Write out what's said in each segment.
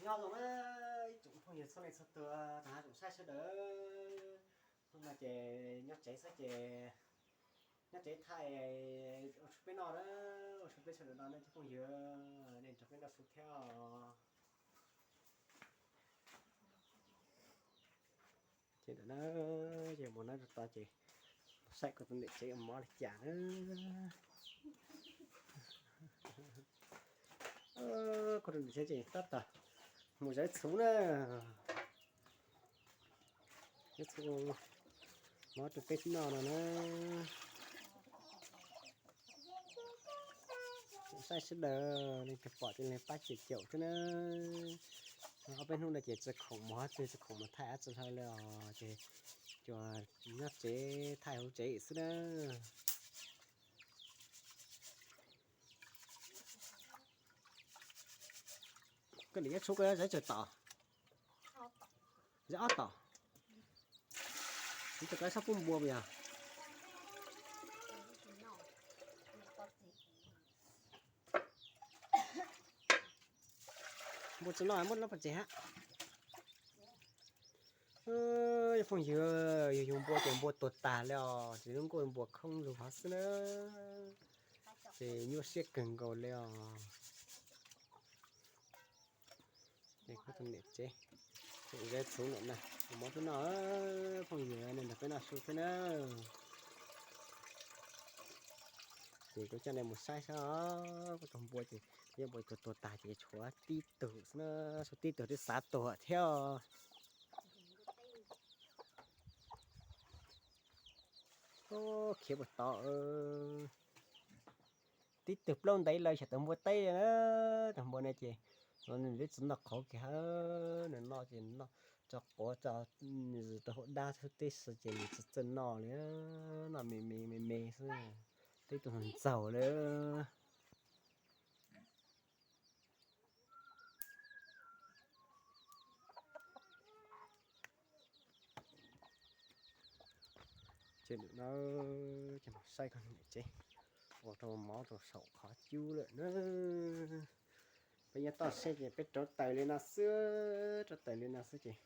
Nyob zoo na ib tsoom phooj ywg txhua leej txhua tus, tag nrho tsoom saib sawv daws. Hnub no ces nyob tsev xwb ces nyob tsev thaij ua tsaug peb noj na, ua tsaug peb sawv daws no na cov phooj ywg, nej nrog peb noj su thiab os. Ces ntawm na, ces mus na rau tod ces saib kuv tus niam tsev ua mov li cas na. Kuv tus niam tsev ces tab tom mus zawv txhuv na, zawv txhuv mov rau peb noj no na. Saib sawv daws leej twg pom ces leej pab caum caum thiab na. Ob peb hnub no ces tsis khoom mus qhov twg, tsis khoom mus thaij dab tsi hlo li os, ces cua nyob tsev thaij hauv tsev xwb na. Koj niam nyob tshua koj zawv tsawg tom? Zawv ob tom. Nws tau kov sab pub npua puas yog? Npua tsis noj muab noj pov tseg hab. Yog phooj ywg, yog yug npua ces npua tuag tag li os, tsis lub nkuaj npua khoob lug hov xwb na. Ces nyuaj siab kawg nkaus li os. Ces kuv tus niam tsev, niam zeb txhuv niam na, ua mov peb noj, phooj ywg nej nrog peb noj su thiab na. Ces kuv coj nej mus saib saib, kuv tus npua ces, kuv cov npua tuag tuag tag ces tshuav tib tug xwb na, tshuav tib tug twb xav tuag thiab. Khiav puas tod. Tib tug plaub ntev lawm xyov tau npua teb na, tus npua no ces nws twb tsis noj qhauv kiag hab, nws noj ces noj tso quav tso zis rau hauv dab xwb tib si ces nws tsis txawj noj li, noj me me me me xwb, twb tus ntxaug lawm. Ces nim no ces mus saib koj niam tsev ua rau mov rau saum qhov cub lawm na. Peb nyob toj siab ces peb rauv taws li no xwb, rauv taws li no xwb ces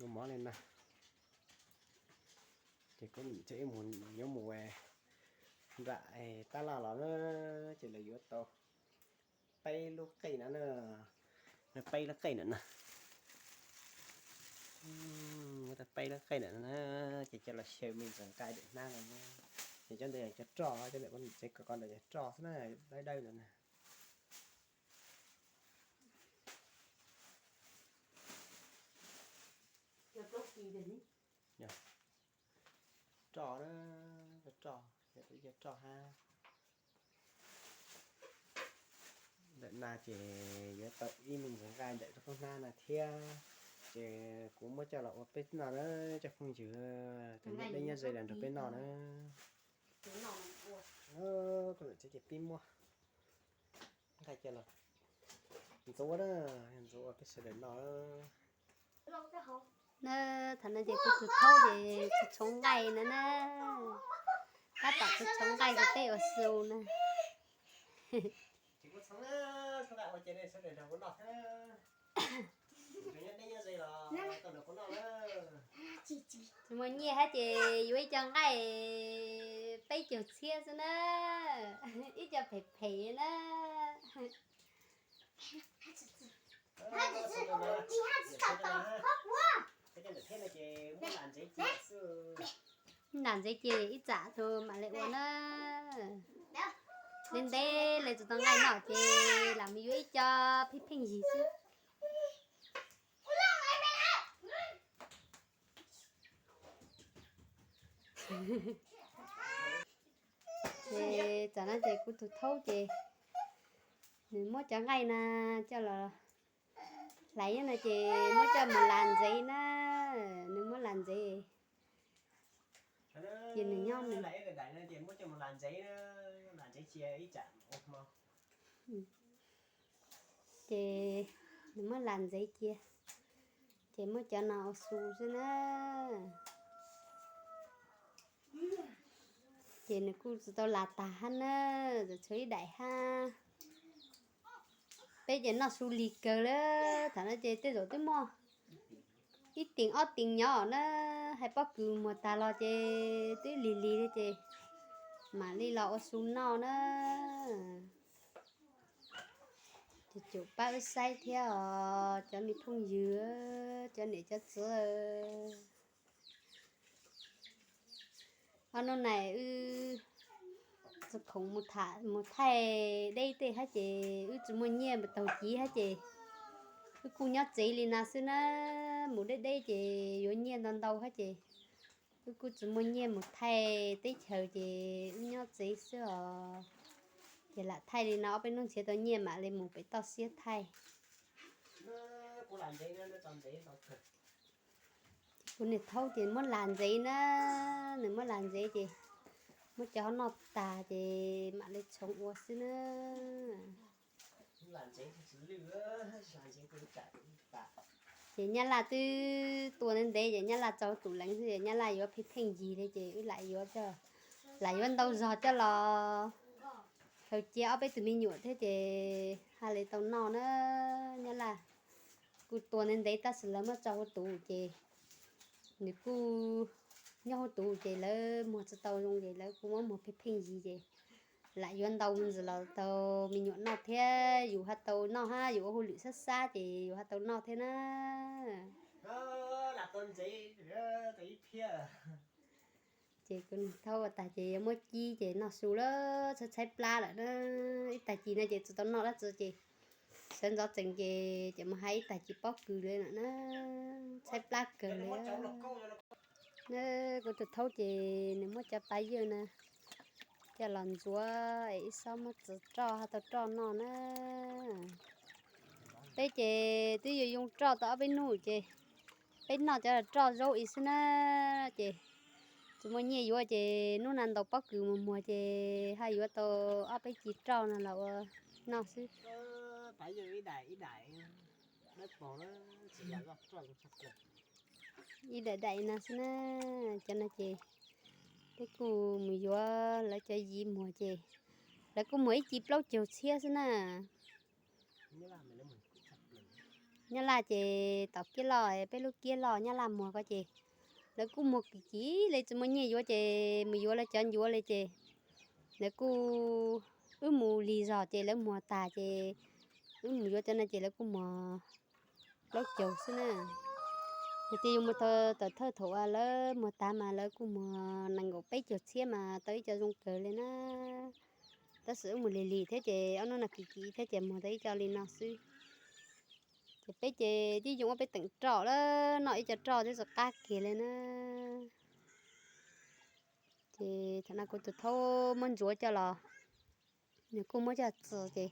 ua mov li no. Ces kuv niam tsev mus, yuav mus nram tab laj los na, ces lawv yuav tau peb lub qej no na, peb lub qej ntawm no, peb lub qej ntawm no na, ces coj los xyaw me ntsis nqaij daim hnab no na. Ces cov ntawd yog cov roj, cov ntawm kuv niam tsev kom ko ntawd yog roj xwb na, dawb dawb ntawd na. Roj na, roj, roj hab. Ntawm no ces yuav tau ib me ntsis nqaij ntawm rau koj hnab no thiab, ces kuv muab coj los ua peb noj na, coj phooj ywg, tus nyob deb nyob ze los nrog peb noj na. Koj niam tsev ces pib muab nqaij coj los ntxuav na, ntxuav ua peb sawv daws noj. Na, thaum no ces kuv tus thaub ces tsis tshoov nqaij no na, tab tom tsis tshoov nqaij rau peb ua su na. Tsis muaj nyiaj hab ces yuav ib co nqaij peb caug txhiab xwb na, ib co phem phem na. Lam ntsev cia ib tsam tus mam li ua na. Ntev ntev li tsis tau nqaij noj ces lam mus yuav ib co pheej pheej yig xwb. Ces tam no ces kuv tus thaub ces nws muab cov nqaij na coj los hlais no ces muab coj mus las ntsev na, nws muab las ntsev. Ces nws nyob nws, ces nws muab las ntsev cia, ces muab cov no ua su xwb na. Ces nws kuj tsis tau las tag hab na, tseem tshuav ib daim hab. Peb ces noj su lig kawg li. Thaum no ces tej zaum twb muaj ib teev ob teev nyob na, hais pob kws muag tag los ces twb lig lig li ces mam li los ua su noj na. Ces caum pab wb saib thiab os cov me phooj ywg, cov niam cov txiv. Ob hnub no wb tsis khoom mus thaij deb tej hab ces wb tsis muaj nyiaj mus taug civ hab ces wb kuj nyob tsev li no xwb na. Mus deb deb ces yuav nyiaj ntau ntau hab ces wb kuj tsis muaj nyiaj mus thaij teb chaws ces wb nyob tsev xwb os. Ces lam thaij li no ob peb hnub nrhiav tau nyiaj mam li mus pem toj siab thaij. Kuv niam thaub ces muab las ntsev na, nws muab las ntsev ces muab cov hauv noj tag ces mam li tshoov ua xwb na. Ces nyab laj twb tua ntev ntev ces nyab laj tso huv tus leev xwb es nyab laj yuav pheej pheej yig li ces wb lam yuav, lam yuav ntau zog coj los khaws cia ob peb tus me nyuam thiab ces haj li tau noj na. Nyab laj kuj tua ntev ntev tab sis lawv muab tso huv tus ces nws kuj nyob huv tus ces lawv muag tsis tau zoo ces lawv kuj muab muag pheej pheej yig ces lam yuav ntau ntxiv los tau me nyuam noj thiab yus haj tau noj hab yus ua hauj lwm sab sab ces yus haj tau noj thiab na. Ces kuv niam thaub ua tag ces yuav muab cib ces noj su lawm, tshaib tshaib plab lawm na. Ib tag kis no ces tsis tau noj dab tsi ces sawv ntxov tsees ces ces mus hais ib tag kis pob kws li lawm na. Tshaib plab kawg li. Kuv tus thaub ces nws muab cov pav yawg na coj los ntxuav es ib xob muab txiv roj haj tau roj noj na. Peb ces twb yuav yoo roj tau ob peb hnub ces peb noj cov roj zaub ib xwb na. Ces tsis muaj nyiaj yuav ces hnub no ntaus pob kws mus muag ces haj yuav tau ob peb kis roj no los ua noj xwb. Ib daim daim no xwb na. Cov no ces peb kuj mus yuav lawv cov yiv muag ces lawv kuj muag ib kis plaub caug txhiab xwb na. Nyab laj ces tom kiab loj, peb lub kiab loj nyab laj muag ko ces lawv kuj muag kim kim li tsis muaj nyiaj yuav ces mus yuav lawv cov ncuav li ces lawv kuj, wb mus lig zog ces lawv muag tag ces wb mus yuav cov no ces lawv kuj muag plaub caug xwb na. Yog tias yus mus tau tawm thawj thaum uas lawv muag tag mas lawv kuj muag nees nkaum peb caug txhiab mas tau ib co zoo kawg li na. Tab sis wb mus lig lig thiab ces ob hnub no kim kim thiab ces muag tau ib co li no xwb. Ces peb ces tib zoo ua peb teem roj lawm, noj ib co roj twb tsis qab kiag li na. Ces thaum no kuv tus thaub muab ntxuav coj los, nws kuj muab coj txi ces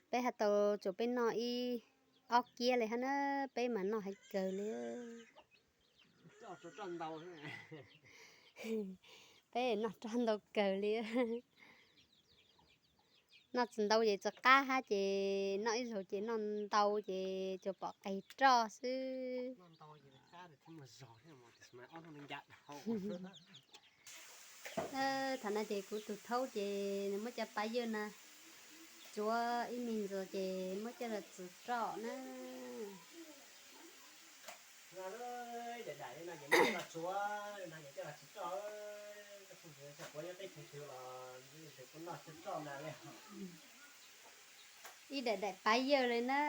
peb haj tau tsuas peb noj ib ob kiab li hab na, peb mas noj heev kawg li. Peb noj roj ntau kawg li. Noj tsis ntau ces tsis qab hab ces noj ib zaug ces noj ntau ces tsuas pom qes roj xwb. Thaum no ces kuv tus thaub ces nws muab cov pav yawg na tsuav ib me ntsis ces muab coj los txi roj na. Ib daim daim pav yawg li na.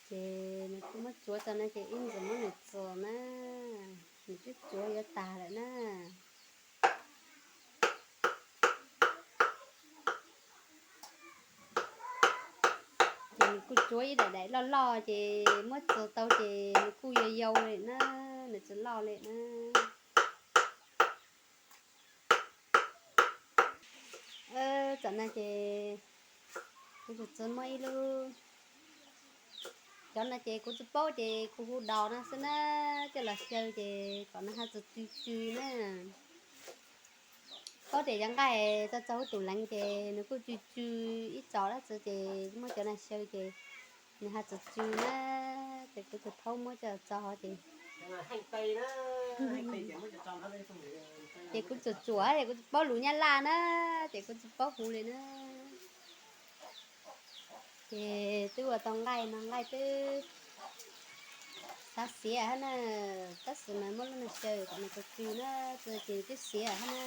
Ces nws kuj muab tsuav tso no ces ib ntsis muab nws txi na, nws twb tsuav yuav tag lawm na. Ces nws kuj tsuav ib daim daim loj loj ces muab txi tau ces nws kuj yau yau li na, nws tsis loj li na. Tam no ces kuv tus txiv muab ib lub, cov no ces kuv tsis paub ces kuv hu dos no xwb na, coj los xyaw ces kom nws haj tsis tsw tsw na. Paub tias cov nqaij tso tso huv tus leev ces nws kuj tsw tsw ib tso dab tsi ces muab cov no xyaw ces nws haj tsis tsw na. Ces kuv tus thaub muab coj tso ces, ces kuv tsuam tsuam es kuv tsis paub lus Nyab Laj na, ces kuv tsis paub hu li na. Ces twb ua tau nqaij no, nqaij twb xav xiav hab na, tab sis mas muab lub no xyaw kom nws tsw tsw na, ces twb xiav hab na.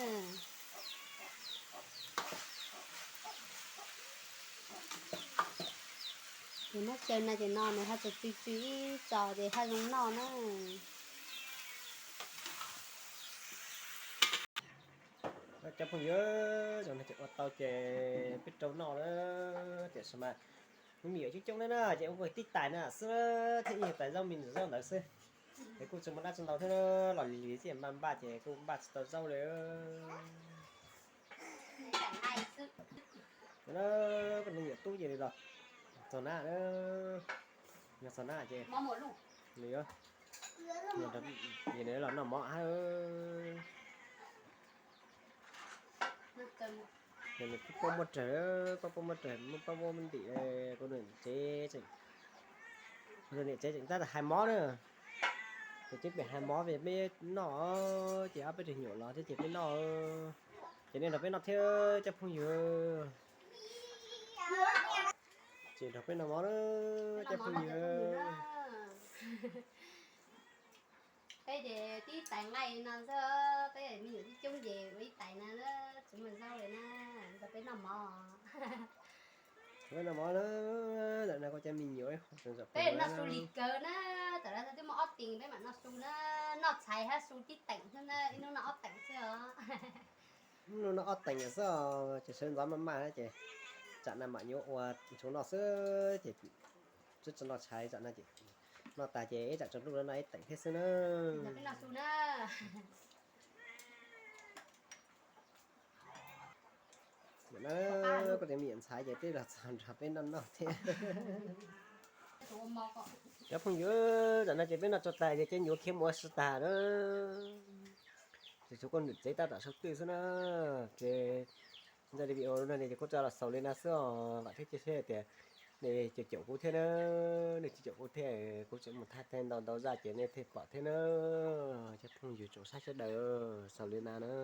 Ces muab xyaw no ces no nws ho tsw tsw ib txos ces ho zoo noj na. Cov phooj ywg, zaum no ces ua tau ces peb rau noj na, tiam sis mas me nyuam coob coob na, ces ua tib tais na xwb thiab, ib tais zaub me nyuam zaub ntawd xwb. Es kuj tsis muaj dab tsi ntau thiab, los lig lig thiab npaj npaj ces kuj npaj tsis tau zaub li. Koj neeg yawm tub ces li los txog na, yog txog na ces nws yuav, nws los noj mov hab. Nws pab muab raws, pab muab raws, muab pab muab ntim kuv niam tsev tseem, kuv niam tsev tseem tab tom hais mov na. Ces peb hais mov peb noj, ces ob peb tug nyuam los thiab ces peb noj. Ces nej nrog peb noj thiab cov phooj ywg. Ces nrog peb noj mov na cov phooj ywg. Peb ces tib tais nqaij no xwb, peb me nyuam coob coob ces ua ib tais na, tsis muaj zaub li na, nrog peb noj mov. Peb noj mov na, ntawm no kuv cov me nyuam, peb noj su lig kawg na, tam no twb muaj ob teem peb mam noj su na, noj txhais hab su tib teem xwb na, ib hnub noj ob teem xwb os. Hnub no ob teem xwb os, ces sawv ntxov maj maj na ces tsam no mam yuav ua ntsuv noj xwb ces twb tsis noj tshais, tsam no ces noj tas ces ib tsam tsaus ntuj no noj ib teem thiab xwb na. Kuv tus me nyuam ntxhais ces twb los txog nrog peb noj noj thiab. Cov phooj ywg, tam no ces peb noj tso tas ces cov nyuam khiav mus ua si tag na. Ces tshuav kuv niam tsev tab tom sau twj xwb na. Ces ntshe li video no ces kuv tso los xaus li no xwb os, vam thiab cia siab tias nej caum caum kuv thiab na. Nej tsis caum kuv thiab kuv tseem mus thaij thaij ntau ntau zaj ces nej thiaj pom thiab na. Cov phooj ywg tsoom saib sawv daws, xaus li no na.